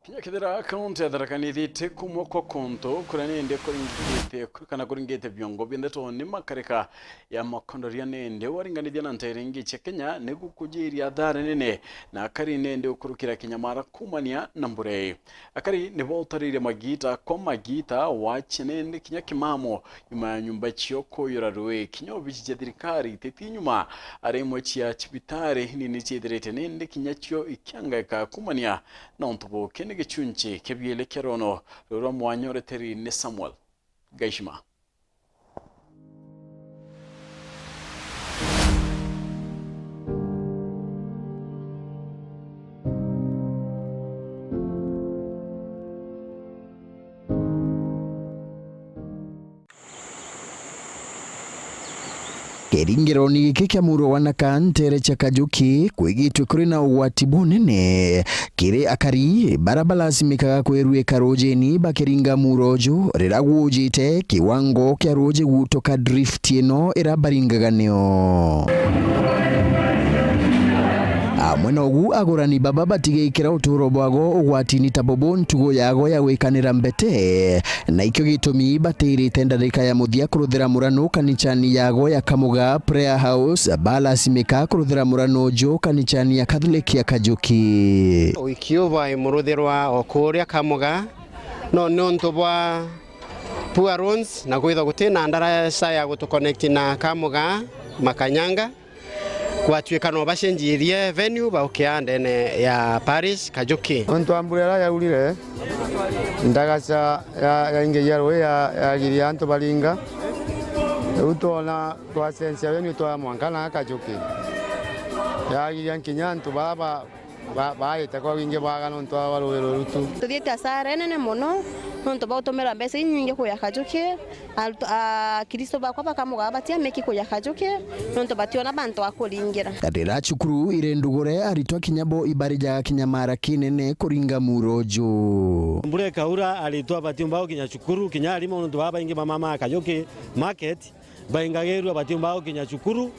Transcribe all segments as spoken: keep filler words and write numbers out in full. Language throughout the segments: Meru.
Kinya kethira kaunti ya Tharaka Nithi ti kumwe kwa kuntu kuria nindi kuringite, kana kuringite biongo bia ndeto ni makarika ya makondoria, nindi waringanithia na nteere ingi cia Kenya ni gukujiria athara nene, na akari nindi ukurukira kinya mara kumania na mbure. Akari nibo utaririe magita kwa magita, wache nindi kinya kimamo nyuma ya nyumba cio kuyura rui. Kinya obici cia thirikari ititi nyuma, ari imwe cia cibitari nini ciithirite nindi kinya cio ikiangaika kumania na untu buki. Ni gichunchi kia biili kia rono ruru rwa mwanya ureteri ni Samuel Gaishima. Kiringironi giki kia muro wa Naka nteere cia Kajuki, kwigitwe kuri na ugwati bunene kiri akari bara balasimikaga kwiruika rujini bakiringa muro uju rira gwujite kiwango kia ruji gutoka drift ino ira baringaga nio. Amwe nogu agurani baba batigikira uturo bwago ugwatini ta bubu ntugo yago ya gwikanira mbete, na ikio gitumi batirite ndarika ya muthia kuruthira murano kanichani yago ya Kamuga Prayer House, balasimika kuruthira murano uju kanichani ya Catholic ya Kajuki. Wiki uyu bwai muruthirwa o kuria Kamuga, no niuntu bwa poor roads na kwithwa guti na ndaraca ya gutuconnect na Kamuga, Makanyanga. Gwatuika no bacenjirie venue baukia ndene ya parish Kajuki. Untu wa mbura iria yaurire, ndagaca ya, ya ingi ya rui ya, yagiria antu baringa. Riu twona twacenjia venue twa mwanka na Kajuki. Yagiria nkinya antu baba ba, baite kwa wingi bwaga nontu wa rui ruru tu. Tuthiite asara inene mono nontu bwa gutumira mbeca inyingi kuya Kajuki. Arutu-, Akristo bakwa ba Kamuga batiamiki kuja Kajuki, nontu bationa bantu a kuringira. Rira cukuru iri ndugure, aritwa kinya bo ibarijaga kinyamara kinene kuringa muro uju. Mbura ikaura, aritwa batiumba gukinya cukuru, kinya arimu, nontu baba baingi bamama Kajuki market, baingagirua batiumba gukinya cukuru,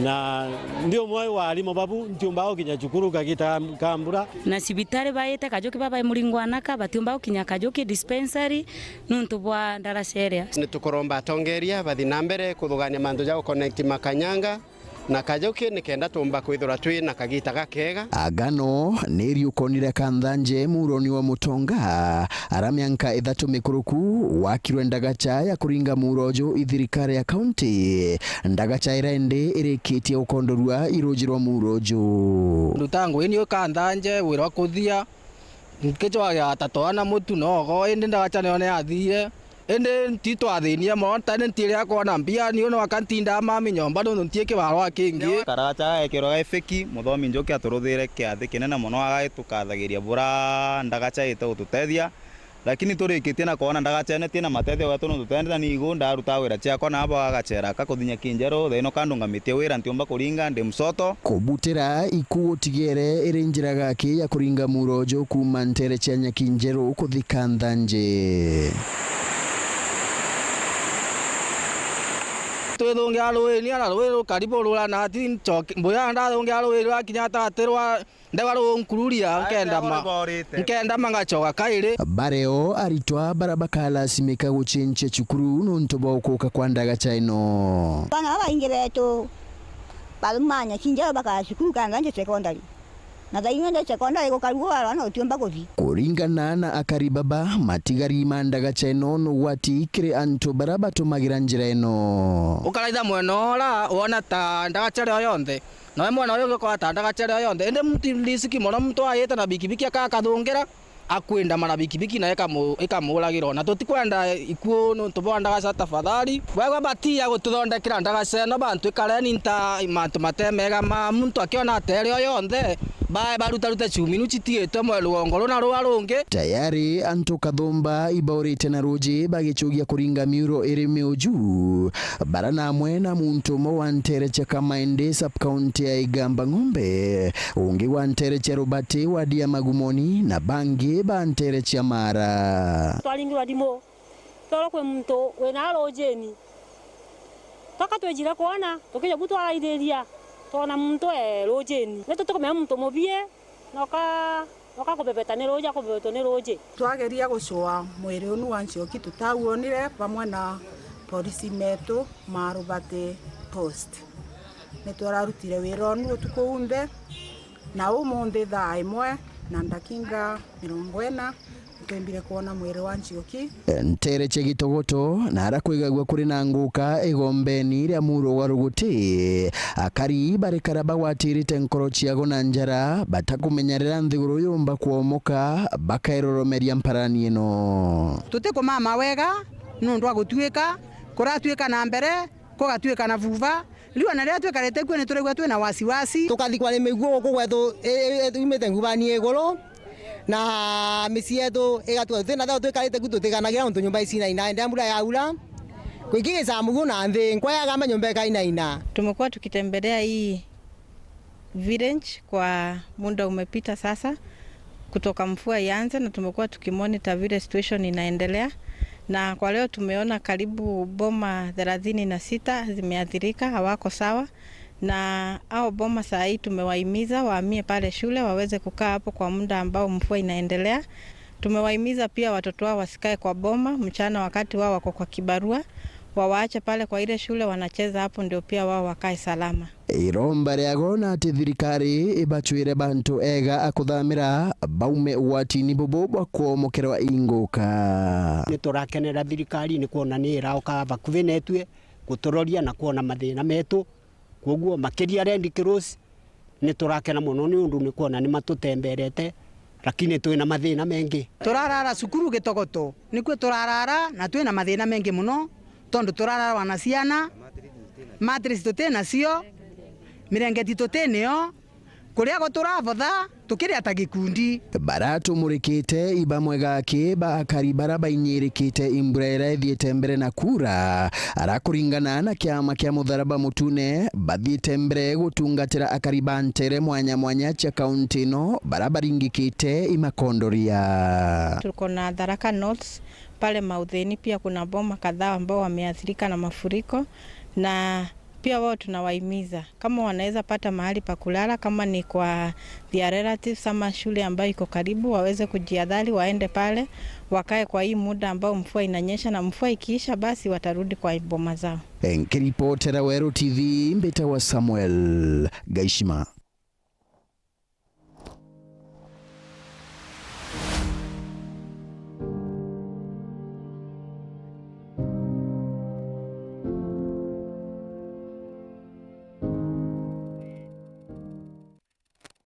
na ndi umwe wa arimu babu, ntiumba gukinya cukuru kagita ka mbura. Na cibitari baite Kajuki, baba i muringo wa Naka, batiumba gukinya Kajuki dispensary, nontu bwa ndaraca iria. Ni tukuromba atongeria bathi na mbere kuthugania mantu ja guconnect Makanyanga na Kajuki nikenda tumba kwithirwa twi na kagita gakega. Agano ni riukonire kanthanje muroni wa Mutonga, ara mianka ithatu mikuruku wakirwe ndagacha ya kuringa muro uju i thirikari ya kaunti. Ndagacha iria indi irikitie gukondorua i ruji rwa muro uju. Nduta ngui niu kanthanje wira wa kuthia. Nkicwagia tatoa na mutu nogo, indi ndagacha niyo ni yathire. Indi nti twathinie mono, tani ntiria kwona mbia, niu nwaka ntindaa mami nyomba, nontu nti kibarwa kingi. Karagacha gagekirwa ga ifiki, muthomi Njuki aturuthire kiathi kinene mono, agaitukathagiria bura ndagacha ite gututethia. Lakini turikitie na kwona ndagacha ino tina matethio wetu, nontu twendete nigu ndaruta wira ciakwa na abo agachera ka kuthinya kinjeru, thaino kandungamitie wira ntiumba kuringa, ndi msoto. Kubutira iku gutigere iri njira gaki ya kuringa muro uju kuuma ntere cia Nyakinjeru kuthi Kanthanje. Twithungia ruini, ana rui rukari burura na ati nchoki, mbuya ndathungia rui rwakinya atati rwa ndegwa runkururia, nkenda ma-, nkenda mangachoka kairi. Bareo aritwa bara bakalasimika gucenjia cukuru nontu bwa gukuka kwa ndagacha ino. Bana babaingi betu bathumanya Kinjero bakaa cukuru Kanthanje secondary. Na thaino nde secondary gukarua arwana utiumba kuthi. Kuringana na akari baba, matigari ma ndagacha ino ni ugwati kiri antu bara batumagira njira ino. Ukaraitha mwena ura wona ta ndagacha rio yonthe. Nawe mwana uyu ugikora ta ndagacha rio yonthe. Indi mtu risiki mono muntu ayite na bikibiki akakathungira, akwindama na bikibiki na ikamu-, ikamuragira. Na tutikwenda ikuu nontu bwa ndagacha tafadhali. Bwegwa batiya gututhondekera ndagacha ino, bantu ikareni nta mantu mate mega ma muntu akiona atere o yonthe, bae barutarute chuminu chitiitwe mwe rugongo runa rua rungi. Tayari antu kathumba ibaurite na ruji bagichugia kuringa miuro iri miuju. Bara na amwe na muntu umwe wa ntere cia Kamaende, sub-county ya Igamba Ng'ombe, ungi wa ntere cia Rubati, wadi ya Magumoni, na bangi ba ntere cia Mara. Twaringirwa thimu, twerwa kwi muntu wina rujini. Twaka twijire kwona, tukija bu twaraithiria, twona muntu e rujini. Ni tutikumenya muntu mubie, noka Oka kubebeta ni ruuji, akubebetwa ni ruuji. Twageria gucua mwiri unu wa Nzioki tutauonire bamwe na polisi metu ma Rubati Post. Ni twararutire wira unu utuku unthe, na umunthi thaa imwe na ndakinga mirongo ina, twembire kwona mwiri wa Nzioki. Ntere cia Gitogoto, na ara kwigagua kuri na nguka igombeni ria muro gwa ruguti, akari barikara bagwatirite nkoro ciago na njara, batakumenya riria nthiguru yumba kwomoka, bakairoromeria mparani ino. Tutikumama wega nundu wa gutuika, kuratuika na mbere, kugatuika na vuva. Riu ona riria twikarite kuo, ni turaigua twina wasiwasi. Tukathikwa ni miguo guku gwetu i-, i-, i-, yumite nguvani iguru, na micii yetu igatua tutina thao, twikarite ku tutiganagira untu nyumba icinaina, ende mbura yaura, kwingi gicamugu na nthi, nkwa yagamba nyumba ikainaina. Tumekuwa tukitembelea hii village kwa muda umepita sasa, kutoka mvua ianze, na tumekuwa tukimonitor vile situation inaendelea, na kwa leo tumeona karibu boma thelathini na sita zimeathirika, hawako sawa, na hao boma saa hii tumewahimiza wahamie pale shule, waweze kukaa hapo kwa muda ambao mvua inaendelea. Tumewahimiza pia watoto wao wasikae kwa boma mchana wakati wao wako kwa kibarua, wawaache pale kwa ile shule wanacheza hapo, ndio pia wao wakae salama. Iromba riago na ati thirikari ibacwire bantu ega a kuthamira baume ugwatini bubu bwa kwomokerwa inguka. Ni turakenera thirikari ni kwona ni iraoka bakuvi netue guturoria na kwona mathina metu. Kwoguo makiria Red Cross, ni turakena mono niundu ni kwona ni matutemberete, lakini twina mathina mengi. Turarara cukuru Gitogoto, nikuo turarara na twina mathina mengi mono, tondu turararwa na ciana, mattress tuti nacio, mirengeti tuti nio, kuria go turabotha, tukiria ta gikundi. Bara tumurikite i bamwe gaki ba akari bara bainyirikite imbura iria ithiite mbere na kuura, ara kuringana na kiama kia Mutharaba Mutune, bathiite mbere gutungatira akari ba ntere mwanya mwanya cia kaunti ino, bara baringikite i makondoria. Tuko na Tharaka North, pale Mautheni pia kuna boma kadhaa ambao wameathirika na mafuriko, na pia wao tunawahimiza kama wanaweza pata mahali pa kulala, kama ni kwa their relatives ama shule ambayo iko karibu, waweze kujihadhari, waende pale, wakae kwa hii muda ambao mvua inanyesha, na mvua ikiisha, basi watarudi kwa boma zao. Nkiripotera Weru T V, mbitagwa Samuel Gaishima.